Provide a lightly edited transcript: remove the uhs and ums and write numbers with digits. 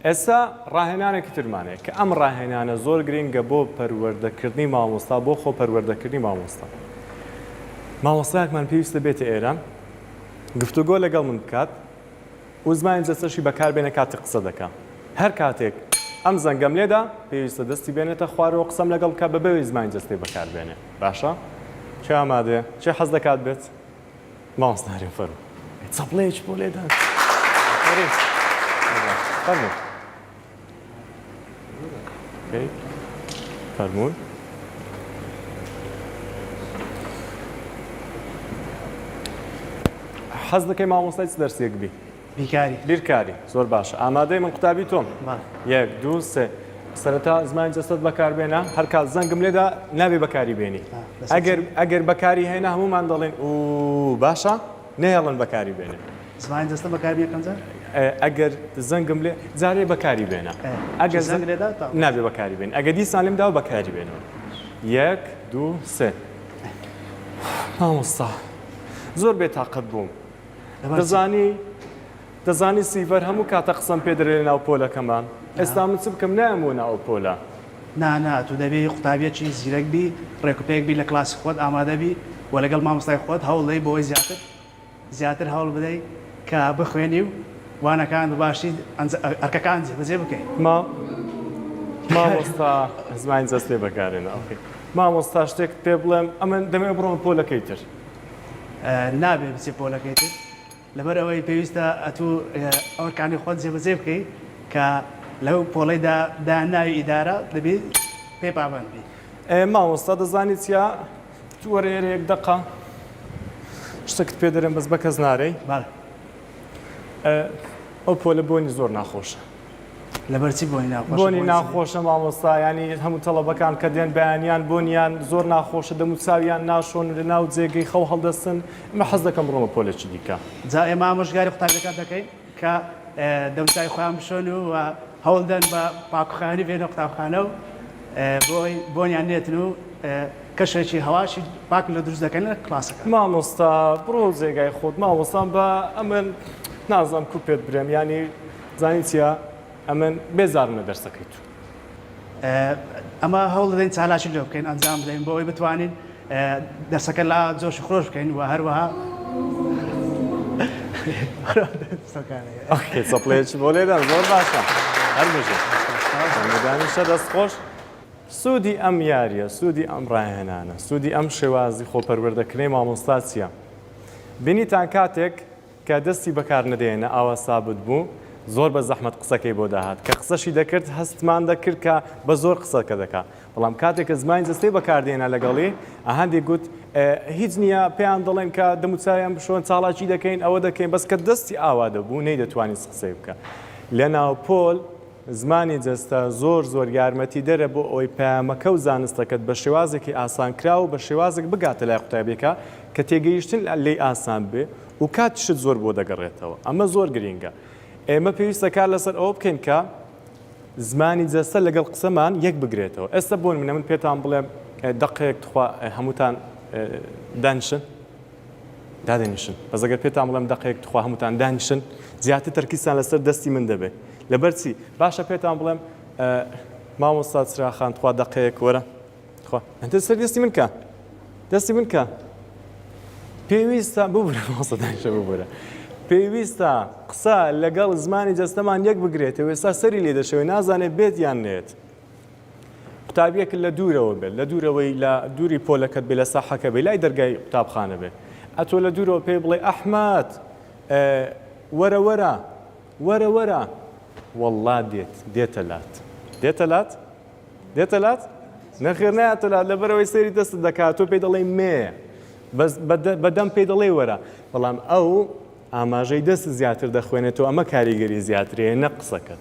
ئێستا ڕاهێنانێکی ترمان هەیە کە ئەم ڕاهێنانە زۆر گرینگە بۆ پەروەردەکردنی مامۆستا بۆ خۆ پەروەردەکردنی مامۆستا. مامۆستایەکمان پێویستە بێتە ئێرە گفتوگۆ لەگەڵ من بکات و زمانی جەستەشی بەکار بێنێ کاتێک قسە دەکا. هەر کاتێک ئەم زەنگەم لێدا پێویستە دەستی بێنێتە خوارەوە قسەم لەگەڵ بکات بەبێ ئەوەی زمانی جەستەی بەکار بێنێ. باشە؟ کێ ئامادەیە؟ کێ حەز دەکات بێت؟ مامۆستا هەرێم فەرموو. چەپڵەیەکی بۆ لێدان. فەرموو. فەرموون. حەز دەکەی مامۆستای چ دەرسێک بی؟ بیرکاری. بیرکاری زۆر باشە ئامادەی من قوتابی تۆم. یەک دوو سێ سەرەتا زمانی جەستەت بەکاربێنە هەر کات زەنگم لێدا نابێ بەکاری بێنی ئەگەر ئەگەر بەکاری هێنا هەمومان دەڵێن و باشە نەهێڵن بەکاری بێنێ زمانی جەستە بەکار بێ کەم جار ئەگەر زەنگم لێ جارێ بەکاری بێنە ئەگەر زەنگ لێدا نابێ بەکاری بێن ئەگەر دیسان لێم داوە بەکاری بێنەوە یەک دوو سێ مامۆستا زۆر بێتاقەت بووم دەزانی دەزانی سیڤەر هەموو کاتە قسەم پێ دەرێ لەناو پۆلەکەمان ئێستا من چ بکەم نایەم بۆ ناو پۆلە. نا نا تو دەبی قوتابیەکی زیرەک بی ڕێک و پێک بی لە کلاسی خۆت ئامادە بی و لەگەڵ مامۆستای خۆت هەوڵ دەی بۆ ئەوەی زیاتر زیاتر هەوڵ بدەی کە بخوێنی و وانەکان بە باشی ئەرکەکان جێبەجێ بکەی. ما مامۆستا زمانی جەستەی بەکارێنە okay مامۆستا شتێکت پێ بڵێم ئەمن دەمەوێ بڕۆمە پۆلەکەی تر. نابێ بچێ پۆلەکەی تر لەبەر ئەوەی پێویستە ئەتوو ئەرکانی خۆت جێبەجێ بکەی کە لەو پۆڵەی دا دایان ناوی ئیدارە دەبی پێی پابەند بی. ئێ مامۆستا دەزانی چیە تو وەرە ئێرە یەک دەقە شتەکت پێ دەرێم بەس بەکەس نارێی. بەڵێ. ئەو پۆلە بۆنی زۆر ناخۆشە. لەبەر چی بۆنی ناخۆشە؟ بۆنی ناخۆشە مامۆستا یانی هەموو تەڵەبەکان کە دێن بەیانیان بۆنیان زۆر ناخۆشە دەم و چاویان ناشۆن لە ناو جێگەی خەو هەڵدەستن ئەمە حەز دەکەم بڕۆمە پۆلێکی دیکە. جا ئێمە ئامۆژگاری قوتابیەکان دەکەین کە دەموچاوی خۆیان بشۆن و هەوڵدەن بە پاکوخاوێنی بێنە قوتابخانە و بۆی بۆنیان نێتن و کەشێکی هەواشی پاک لە دروست دەکەن لە کلاسەکە. مامۆستا بڕۆ جێگای خۆت مامۆستام بە ئەمن نازانم کو پێت برێم یانی زانی چیە ئەمن بێزارم لە دەرسەکەی تو. ئەمە هەوڵ دەدەین چالاکی لۆ بکەین ئەنجام بدەین بۆ ئەوەی بتوانین دەرسەکە لا جۆش و خرۆش بکەین و هەروەها okay چەپڵەیەکی بۆ لێدان زۆر باشە هەر بژێت دانیشە دەست خۆش سوودی ئەم یاریە سوودی ئەم ڕاهێنانە سوودی ئەم شێوازی خۆپەروەردەکردنەی مامۆستا چییە بینیتان کاتێک کە دەستی بەکار نەدەهێنا ئاوا سابت بوو، زۆر بە زەحمەت قسەکەی بۆ دەهات، کە قسەشی دەکرد هەستمان دەکرد کە بە زۆر قسەکە دەکا، بەڵام کاتێک کە زمانی جەستەی بەکار دێنا لەگەڵی، هەندێک گوت هیچ نییە پێیان دەڵێن کە دەموچاویان بشۆن چاڵاکی دەکەین ئەوە دەکەین، بەس کە دەستی ئاوا دەبوو نەیدەتوانی قسەی بکا. لەناو پۆل زمانی جەستە زۆر زۆر یارمەتیدەرە بۆ ئەوەی پەیامەکە و زانستەکەت بە شێوازێکی ئاسانکراو و بە شێوازێک بگاتە لای قوتابیەکە کە تێگەیشتن لێی ئاسان بێ و کاتیشت زۆر بۆ دەگەڕێتەوە ئەمە زۆر گرینگە ئێمە پێویستە کار لەسەر ئەوە بکەین کە زمانی جەستە لەگەڵ قسەمان یەک بگرێتەوە ئێستا بۆ نمونە من پێتان بڵێم دەقەیەک تخوا هەمووتان دانیشن دادەنیشن بەس ئەگەر پێتان بڵێم دەقەیەک تخوا هەمووتان دانیشن زیاتر تەرکیزتان لەسەر دەستی من دەبێت لەبەر چی باشە پێتان بڵێم مامۆستا چراخان تخوا دەقەیەک وەرە تخوا هەندە سەر دەستی من کە دەستی من کە پێویستە ببورە مامۆستا دانیشە ببورە پێویستە قسە لەگەڵ زمانی جەستەمان یەک بگرێتەوە ئێستا سەری لێ دەشەوێ نازانێت بێت یان نێت قوتابیەک لە دوورەوە بێت لە دوورەوەی لە دووری پۆلەکەت بێ لە ساحەکە بێ لای دەرگای قوتابخانە بێ ئەتۆ لە دوورەوە پێی بڵێ ئەحمەد وەرە وەرە وەرە وەرە والله دێت دێتە لات دێتە لات دێتە لات نەخێر نایەتە لات لەبەرەوەی سەیری دەستت دەکات تۆ پێی دەڵێی مێ بەس بەدەم پێی دەڵێی وەرە بەڵام ئەو ئاماژەی دەست زیاتر دەخوێنێتەوە ئەمە کاریگەری زیاترەیە نەک قسەکەت.